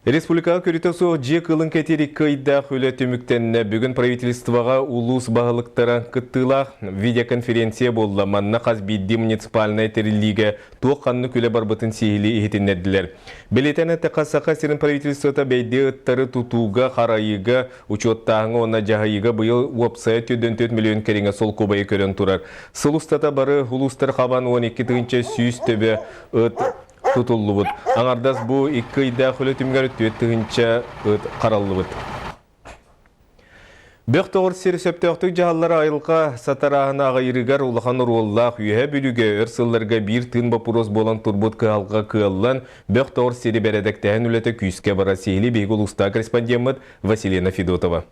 Республикаҕа көрүтэ суох дьиэ кыылын кэтиир икки ыйдаах үлэ түмүктэннэ. Бүгүн правительствоҕа улуус баһылыктара кыттыылаах видеоконференция буолла. Манна хас биирдии муниципальнай тэриллиигэ туох-ханнык үлэ барбытын сиһилии иһитиннэрдилэр. Бэлиэтээн эттэххэ, Саха сирин правительствота бэйдиэ ыттары тутууга, харайыыга, учуоттааһыҥҥа уонна дьаһайыыга быйыл уопсайа 44 миллион кэриҥэ солкуобайы көрөн турар. Сыл устата бары улуустар хабан 12 100 төбө ыт тутуллубут. Аҥардас бу икки ыйдаах үлэ түмүгэр 4 тыһыынча ыт хараллыбыт. Бөх тоҕор сир сөптөөхтүк дьаһаллара айылҕа сатарааһына аҕыйырыгар улахан оруоллаах. Үөһэ Бүлүүгэ өр сылларга биир тыын боппуруос буолан турбут кыһалҕа кыаллан, бөх тоҕор сири бэрэдэктэһэн үлэтэ күүскэ барар. Сиһилии биһиги улуустаах корреспондеммыт Василина Федотова.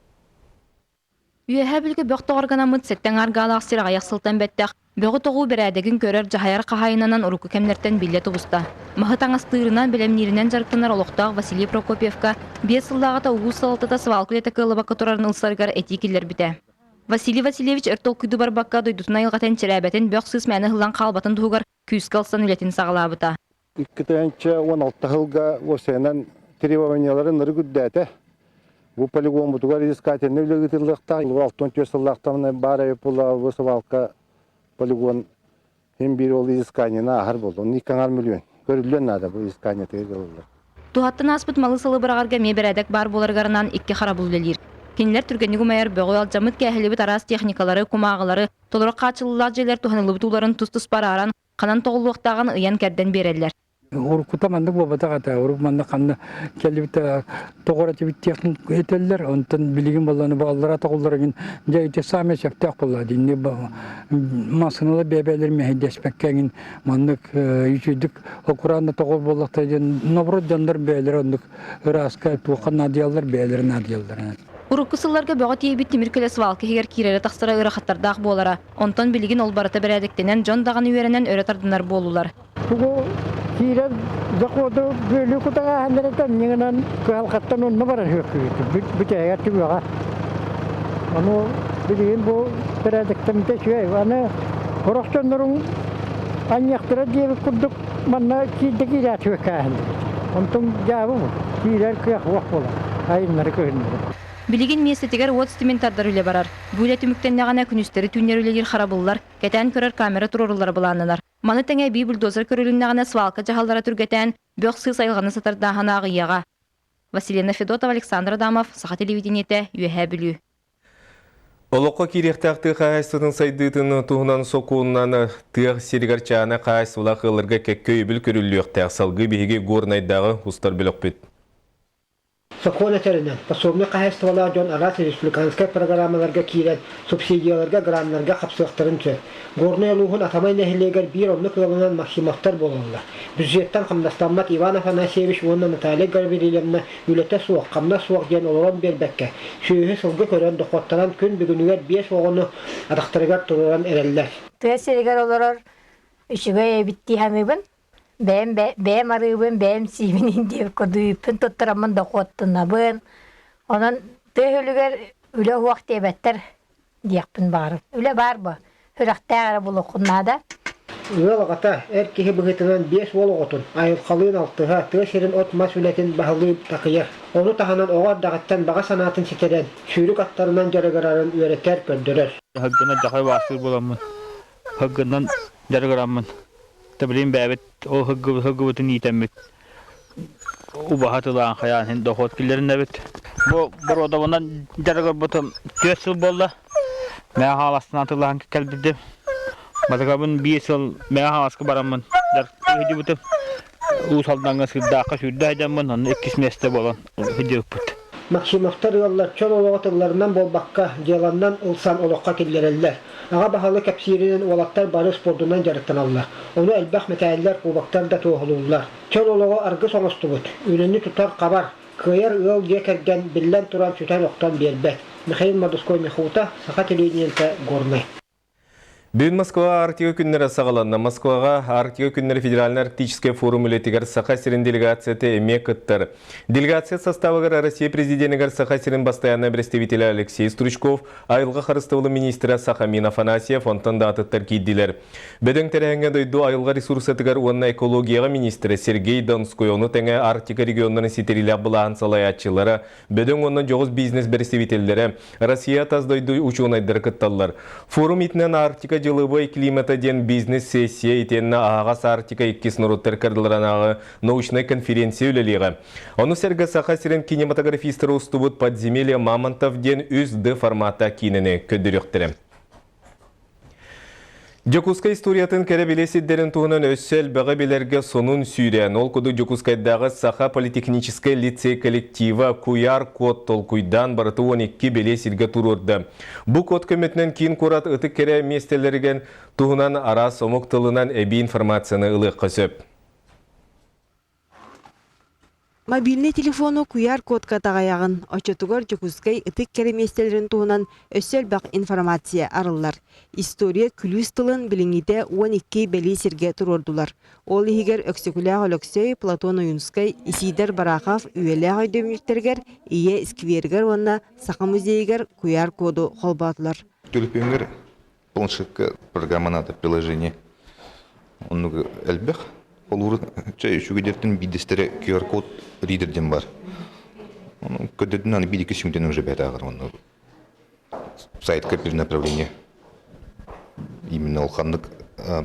Үөһээ Бүлүүгэ бөх тоҕоргономмут сэттэ аҥааргаалаах сир аҕыйах сылтан бэттэх бөҕү тоҕуу бэрээдэгин көрөр, дьаһайар хаһаайынанан урукку кэмнэртэн биллэ тубуста. Маһы таҥастыырынан, бэлэмнииринэн дьарыктанар олохтоох Василий Прокопьевка 5 сыллааҕыта улуус салалтата свалка үлэтэ кыаллыбакка турарын ылсарыгар этии киллэрбитэ. Василий Васильевич өр толкуйду барбакка, дойдутун айылҕатын чэрээбэтин, бөх-сыыс мээнэ ыһыллан хаалбатын туһугар күүскэ ылсан үлэтин саҕалаабыта. 2016 сылга уопсайынан требованияларын ырык үрдээтэ. Бу полигонбутугар изыскательнай үлэ ыытыллыахтаах. 64 сыллаахтан баар эбит буолла бу свалка полигон син биир ол изысканияны ааһар буолла. Онно 2 миллион. Көрүллүөн наада бу изысканиятыгар ылыллар. Туһаттан ааспыт малы-салы быраҕарга эмиэ бэрээдэк баар буоларыгарынан икки харабыл үлэлиир. Кинилэр түргэнник умайар бөҕү, алдьаммыт кээһилибит араас техникалары, кумааҕылары, толору хааччыллыылаах дьиэлэр туһаныллыбыт ууларын тус-туспа арааран, ханан тоҕуллуохтааҕын ыйан-кэрдэн биэрэллэр. Уруккута маннык буолбатах этэ. Урут манна ханна кэлбит тоҕор этибит диэхтин этэллэр. Онтон билигин буолланы бааллара тоҕуллар игин дьэ ити саамай сөптөөх буолла. Динни массыыналар бэйбээлэр мэһэйдэспэккэ игин маннык үчүйдүк окураанна тоҕор буоллахтар диэн наоборот дьоннор бэйэлэрэ оннук ырааска туохха наадыйаллар бэйэлэрэ наадыйаллар. Урукку сылларга бөҕө тиэйбит тимир көлө свалка иһигэр киирэрэ-тахсара ыарахаттардаах буолара. Онтон билигин ол барыта бэрээдэктэнэн, дьон даҕаны үөрэнэн өрө тардынар буоллулар. Тугу киирэн дохуоту бүөлүү кутаҕааһыннарыттан ньыгынан кыһалҕаттан онно барар үөккүбүт бүтэһигэр түгүөҕэ. Ону билигин бу бэрээдэктэммитэ үчүгэй. Аны сорох дьонноруҥ анньыахтара диэбит курдук манна киирдэ киирээт үөккээһиннибит. Онтон дьаабы бу. Киирэр кыах уох буолар. Айыннары көһүннэрэ. Билигин миэстэтигэр уот ситимин тардар үлэ барар. Бу үлэ түмүктэннэҕинэ күнүстэри-түүннэри үлэлиир харабыллар, кэтээн көрөр камера туруоруллара былааннанар. Маны тэҥэ эбии бульдозер көрүлүннэҕинэ свалка дьаһаллара түргэтээн, бөх-сыыс айылҕаны сытардааһына аҕыйыаҕа. Василина Федотова, Александр Адамов, Саха телевидениетэ, Үөһээ Бүлүү. Олоххо киириэхтээх тыа хаһаайыстыбатын сайдыытын туһунан сокуонунан тыа сиригэр чаана хаһаайыстыбалаах ыалларга кэккэ өйөбүл көрүллүөхтээх. Салгыы биһиги Горнайдааҕы устар бөлөхпүт. Сокуон этэринэн, пособный хаһаайыстыбалаах дьон араас республиканскай программаларга киирэн субсидияларга, граннарга хапсыахтарын сөп. Горнай улууһун Атамай нэһилиэгэр биир оннук ыалынан Максимовтар буолаллар. Бюджеттан хамнастаммат Иван Афанасьевич уонна Наталья Гаврильевна үлэтэ суох, хамнас суох диэн олорон биэрбэккэ, сүөһү-сылгы көрөн, дохуоттанан күн бүгүнүгэр биэс оҕону атахтарыгар туруоран эрэллэр. Тыа сиригэр олорор үчүгэй эбит дии саныыбын. Бэйэм бэйэм арыыбын, бэйэм сиибин диэбит курдук туттараммын дохуоттунабын. Онон тыа үлүгэр үлэ уһуох диэбэттэр диэхпин баҕарабын. Үлэ баар бу. Сүрэхтээх эрэ булуоххун наада. Ыал аҕата эр киһи быһыытынан биэс уол оҕотун, айылҕалыын алтыһа, тыа сирин от-мас үлэтин баһылыы такыйар. Ону таһынан оҕо эрдэҕиттэн баҕа санаатын ситэрэн, сүүрүк аттарынан дьарыгырарын үөрэтэр, көрдөрөр. Хаһыгынан дьахай баастыыр буоламмын, хаһыгынан дьарыгыраммын, Билигин бэйэбит ол сылгыбытын иитэммит убаһа тылаан хайаан иһин дохуот киллэринэбит. Бу боруодабынан дьарыгырбытым 4 сыл буолла. Мэҥэ Хаҥаластан атыылаһан кэлбитим. Батыкабын 1 сыл Мэҥэ Хаҥаласка бараммын дьарыктыы сылдьыбытым. Уус Алдаҥҥа Сыырдаахха сүүрдэ сылдьаммын, онно иккис миэстэ буолан сылдьыбыппыт. Максимовтар ыаллар чөл олоҕу тылларынан буолбакка, дьыаланнан ылсан олоххо киллэрэллэр. Аҕа баһылык кэпсииринэн уолаттар бары спордунан дьарыктаналлар. Ону элбэх мэтээллэр, кубоктар да туоһулууллар. Чөл олоҕу аргыс оҥостубут, үлэни тутар-хабар, кыайар ыал дьиэ кэргэн биллэн туран сүтэн-охтон биэрбэт. Михаил Мордовской Михута, Саха телевидениетэ, Горнай. Бүгүн Москва Арктика күннэрэ саҕаланна. Москваҕа Арктика күннэрэ федеральнай арктическай форум үлэтигэр Саха сирин делегацията эмиэ кыттар. Делегация составыгар Россия президенигэр Саха сирин бастайааннай представителэ Алексей Стручков, айылҕа харыстабылын министрэ Сахамин Афанасьев, онтон да атыттар киирдилэр. Бөдөҥ тэрээһиҥҥэ дойду айылҕа ресурсатыгар уонна экологияҕа министрэ Сергей Донской, ону тэҥэ Арктика регионнарын ситэриилээх былааһын салайааччылара, Бөдөҥ уонна дьоҕус бизнес бэрэстэбиитэллэрэ, Россия тас дойду учуонайдара кытталлар. Форум итинэн Арктика дьылыбай климата диэн бизнес-сессия итиэннэ аһаҕас Арктика иккис норуоттар кырдыларанааҕы научнай конференция үлэлиэҕэ. Ону сэргэ Саха сирин кинематографистара устубут «Подземелье мамонтов» диэн үс Д форматтаах киинэни көрдөрүөхтэрэ. Дьокуускай историятын кэрэ-билэ сирдэрин туһунан өссө элбэҕи билэргэ сонун сүүрээн, ол курдук Дьокуускайдааҕы Саха политехническэй лицей коллектива куйаар код толкуйдаан барыта 12 бэлиэ сиргэ туруорда. Бу код көмөтүнэн киин куорат ытык кэрэ миэстэлэригэр туһунан араас омук тылынан эбии информацияны ылыахха сөп. Мобильнай телефону куйаар-кодка таҕайаҕын, оччотугар Дьокуускай ытык кэрэ миэстэлэрин туһунан өссө элбэх информация арыллар. История күлүүс тылын билиҥҥитэ 12 бэлиэ сиргэ туруордулар. Ол иһигэр Өксөкүлээх Өлөксөй, Платон Ойуунускай, Исидор Барахов үйэлээх өйдөбүнньүктэригэр, Ийэ скверигэр уонна Саха музейыгар куйаар-коду холбоотулар. Төлөпүөҥҥэр планшетка программа надо приложение оннук элбэх холуур чэ үчүгэйдэртэн биирдэстэрэ QR-код ридер диэн бар ону көрдөрдүн аны биир икки сүҥтэн уже бэт ааҕар онно сайтка перенаправление именно ол ханнык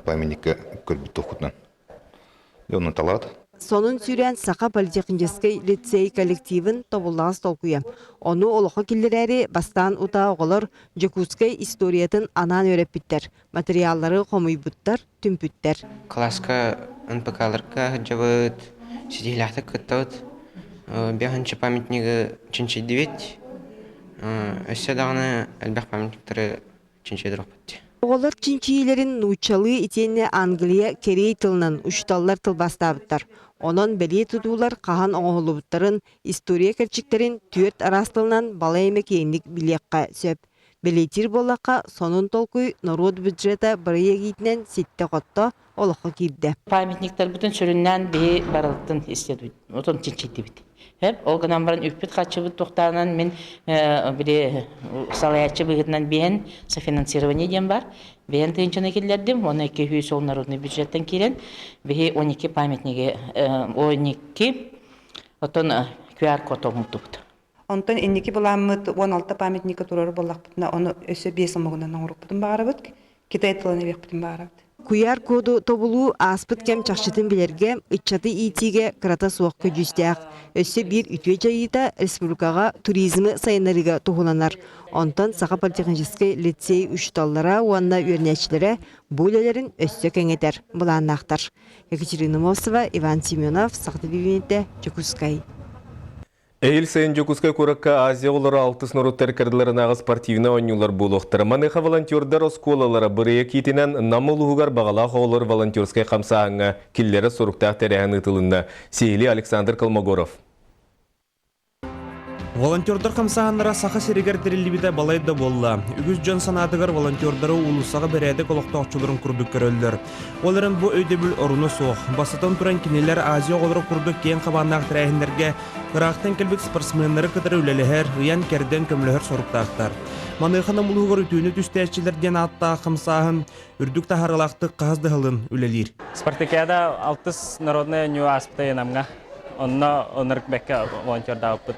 памятникка көрбүт туохкутунан Онно талаат. Сонун сүүрээн Саха политехническэй лицей коллективын тобуллаҕас толкуйа. Ону олоххо киллэрээри бастаан утаа оҕолор Дьокуускай историятын анаан үөрэппиттэр, материаллары хомуйбуттар, түмпүттэр. Кылааска НПК-ларга сылдьабыт, ситиһиилээхтик кыттабыт. Биэһинчи памятнигы чинчийдибит. Өссө даҕаны элбэх памятниктары чинчийдирохпут. Оҕолор чинчийиилэрин нууччалыы итиэннэ англия кэриэй тылынан учууталлар тылбаастаабыттар. Онон бэлиэ тутуулар хаһан оҥоһуллубуттарын, история кэрчиктэрин түөрт араас тылынан балай эмэ киэҥник билиэххэ сөп. Бэлиэтиир буоллахха, сонун толкуй норуот бюджета бырайыак иитинэн ситтэ-хотто, олоххо киирдэ. Памятниктарбытын сүрүннээн биһи барылтын исследует, отон чинчийдибит. Хеп, ол гынан баран үппүт-харчыбыт туохтаанан мин били салайааччы быһыытынан биһэн софинансирование диэн бар. Биһэн тыынчаны киллэрдим, уонна 200 ол народный бюджеттен киирэн биһи 12 памятниги 12 отон QR-код оҥордубут. Онтон инники былааммыт 16 памятника турар буоллахпытына, ону өссө биэс омугунан оҥоруохпутун баҕарабыт, китай тылын эбиэхпитин баҕарабыт. Куйаар коду тобулуу ааспыт кэм чахчытын билэргэ, ыччаты иитиигэ кырата суох көдьүүстээх. Өссө биир үтүө дьайыыта республикаҕа туризмы сайыннарыыга туһуланар. Онтон Саха политехническэй лицей учууталлара уонна үөрэнээччилэрэ бу үлэлэрин өссө кэҥэтэр былааннаахтар. Екатерина Мосова, Иван Семенов, Саха телевидениетэ, Дьокуускай. Эһиил сайын Дьокуускай куоракка Азия оҕолоро алтыс норуоттар кырдыларынааҕы спортивнай оонньуулар буолуохтара. Маныаха волонтердар оскуолалара бырайыак иитинэн Нам улууһугар баҕалаах оҕолор волонтерскай хамсааһыҥҥа киллэрэ соруктаах тэрээһин ыытылынна. Сиһилии Александр Колмогоров. Волонтердар хамсааһыннара Саха сиригэр тэриллибитэ балай да буолла. Үгүс дьон санаатыгар волонтердары уулуссаҕа бэрээдэк олохтоохчуларын курдук көрөллөр. Ол эрэн бу өйдөбүл оруна суох. Бастатан туран кинилэр Азия оҕолоро курдук киэҥ хабааннаах тэрээһиннэргэ ыраахтан кэлбит спортсменнары кытары үлэлэһэр, ыйан-кэрдэн көмөлөһөр соруктаахтар. Маныаха Нам улууһугар үтүөнү түстээччилэр диэн ааттаах хамсааһын үрдүк таһаарыылаахтык хаһыс да сылын үлэлиир. Спартакиада алтыс народная оонньуу ааспыта Намҥа. Онно оннук бэккэ волонтердаабыппыт.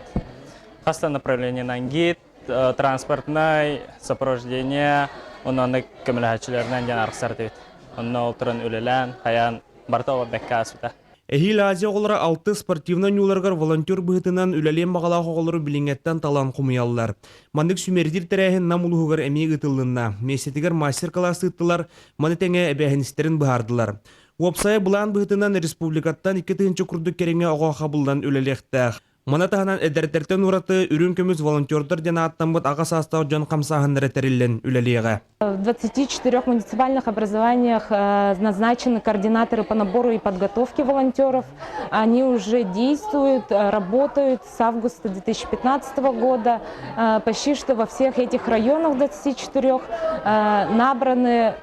Хас да направлениенан гид, транспортнай сопровождение, онно көмөлөһөөччүлэринэн диэн арахсар этибит. Онно ол туран үлэлээн, хайаан барыта ол бэккэ ааспыта. Эһиил Азия оҕолоро алтыс спортивнай оонньууларыгар волонтер быһыытынан үлэлиэн баҕалаах оҕолору билиҥҥэттэн талан хомуйаллар. Маннык сүүмэрдиир тэрээһин Нам улууһугар эмиэ ыытыллынна. Миэстэтигэр мастер-класс ыыттылар, маны тэҥэ эбээһинэстэрин быһаардылар. Уопсайа былаан быһыытынан республикаттан 2000 курдук кэриҥэ оҕо хабыллан үлэлиэхтээх. Маны таһынан эдэрдэртэн ураты үрүҥ көмүс волонтердар диэн ааттаммыт аҕа саастаах дьон хамсааһыннара тэриллэн үлэлиэҕэ. В 24 муниципальных образованиях назначены координаторы по набору и подготовке волонтеров. Они уже действуют, работают с августа 2015 года. Почти что во всех этих районах 24 набраны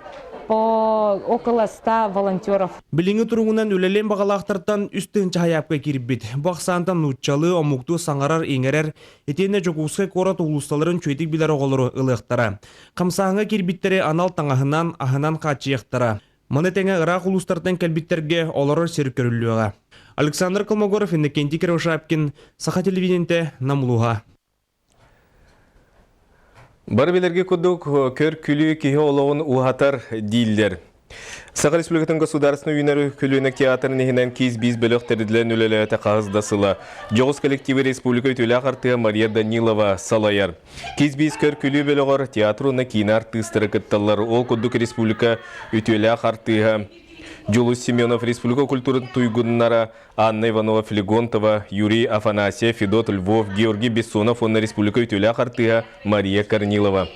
по около 100 волонтеров. Билиҥҥи туругунан үлэлиэн баҕалаахтартан 3 тыһыынча сайаапка киирбит. Бу ахсаантан нууччалыы, омуктуу саҥарар-иҥэрэр, итиэннэ Дьокуускай куорат уулуссаларын үчүгэйдик билэр оҕолору ылыахтара. Хамсааһыҥҥа киирбиттэри анал таҥаһынан, аһынан хааччыйыахтара. Маны тэҥэ ыраах улуустартан кэлбиттэргэ олорор сир көрүллүөҕэ. Александр Колмогоров, Иннокентий Кривошапкин, Саха телевидениетэ, Нам улууһа. Бары билэргэ курдук, көр-күлүү киһи олоҕун уһатар дииллэр. Саха Республикатын Государственнай үүнэр көлүөнэ театрын иһинэн киис-биис бөлөх тэриллэн үлэлээтэ хаһыс да сыла. Дьоҕус коллективы республика үтүөлээх артыыһа Мария Данилова салайар. Киис-биис көр-күлүү бөлөҕөр театр уонна киинэ артыыстара кытталлар. Ол курдук республика үтүөлээх артыыһа Дьулус Семенов республика культуратын туйгуннара Анна Иванова-Флегонтова, Юрий Афанасьев, Федот Львов, Георгий Бессонов уонна республика үтүөлээх артыыһа Мария Корнилова.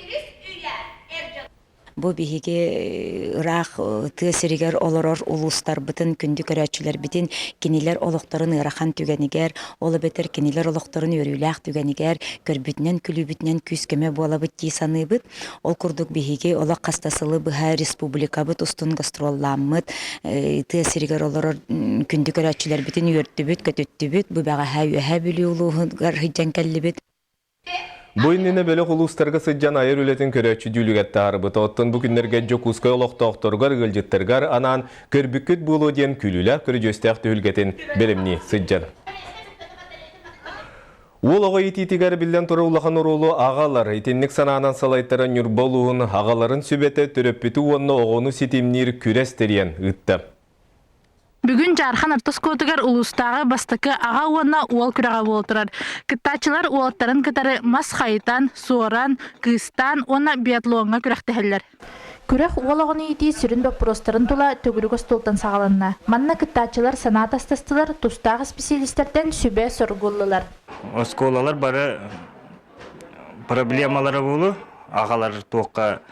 Бу биһиги ыраах тыа сиригэр олорор улуустарбытын, күндү көрөөччүлэрбитин кинилэр олохторун ыарахан түгэнигэр, ол эбэтэр кинилэр олохторун үөрүүлээх түгэнигэр көрбүтүнэн, күлүүбүтүнэн күүс-көмө буолабыт дии саныыбыт. Ол курдук биһиги олох хас да сылы быһа республикабыт устун гастроллааммыт, тыа сиригэр олорор күндү көрөөччүлэрбитин үөрдүбүт, көтүттүбүт. Бу бэҕэһээ Үөһээ Бүлүү улууһугар сылдьан кэллибит. Бу иннинэ бөлөх улуустарга сылдьан айар үлэтин көрөөччү дьүүлүгэр таһаарбыта. Оттон бу күннэргэ Дьокуускай олохтоохторугар, ыалдьыттарыгар анаан көрбүккүт буолуо диэн күлүүлээх көрүдьүөстээх түһүлгэтин бэлэмнии сылдьар. Уол оҕо иитиитигэр биллэн турар улахан оруолу аҕалар. Итинник санаанан салайтара Ньурба улууһун аҕаларын сүбэтэ төрөппүтү уонна оҕону ситимниир күрэс тэрийэн ыытта. Бүгүн Дьаархан орто оскуолатыгар улуустааҕы бастакы аҕа уонна уол күрэҕэ буола турар. Кыттааччылар уолаттарын кытары мас хайытан, суоран, кыыстаан уонна биатлоҥҥа күрэхтэһэллэр. Күрэх уол оҕону иитии сүрүн боппуруостарын тула төгүрүк остуолтан саҕаланна. Манна кыттааччылар санаа атастастылар, тустаах исписэлиистэртэн сүбэ-соргу ыллылар. Оскуолалар бары проблемалара буолу, аҕалар туохха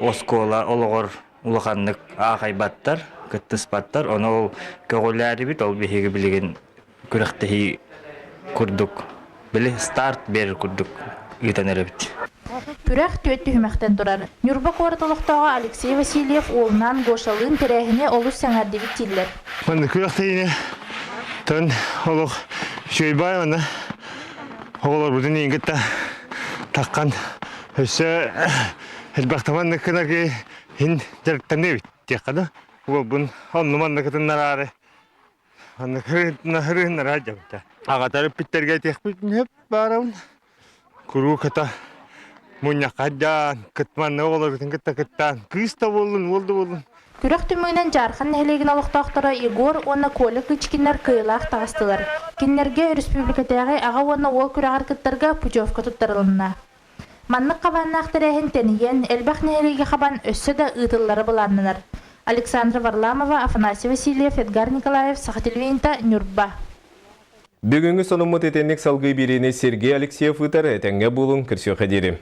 оскуола олоҕор улаханнык аахайбаттар, кыттыспаттар. Ону ол көҕүлээрибит, ол биһиги билигин күрэхтэһии курдук, били старт биэрэр курдук ыытан эрэбит. Күрэх түөрт түһүмэхтэн турар. Ньурба куорат олохтооҕо Алексей Васильев уолунаан Гошалыын тэрээһини олус сэҥээрдибит дииллэр. Манна күрэхтэһиини тон олох үчүгэй баай манна оҕолорбутун иин кытта таххан өссө элбэх маннык гынаргы иһин дьарыктаныа эбит диэххэ да уолбун онну манна кытыннараары Наһырыһыннара дьабыта. Аҕатар эппиттэргэ этиэхпит сөп баарабын. Куруук ата мунньахха дьаан, кытманна оҕолоргутун кытта кыттаан, кыыс да буоллун, уол да буоллун. Күрэх түмүгүнэн Дьаархан нэһилиэгин олохтоохторо Егор уонна Коля Кычкиннар кыайыылаах таҕыстылар. Кинилэргэ өрөспүүбүлүкэтээҕи аҕа уонна уол күрэҕэр кыттарга путевка туттарылынна. Маннык хабааннаах тэрээһин тэнийэн, элбэх нэһилиэги хабан өссө да ыытыллара былааннанар. Александра Варламова, Афанасий Васильев, Эдгар Николаев, Саха телевидениета, Ньурба. Бүгүҥҥү сонуммут итинник салгыы биэриини Сергей Алексеев ыытар. Этэҥҥэ буолуҥ, көрсүөххэ диэри.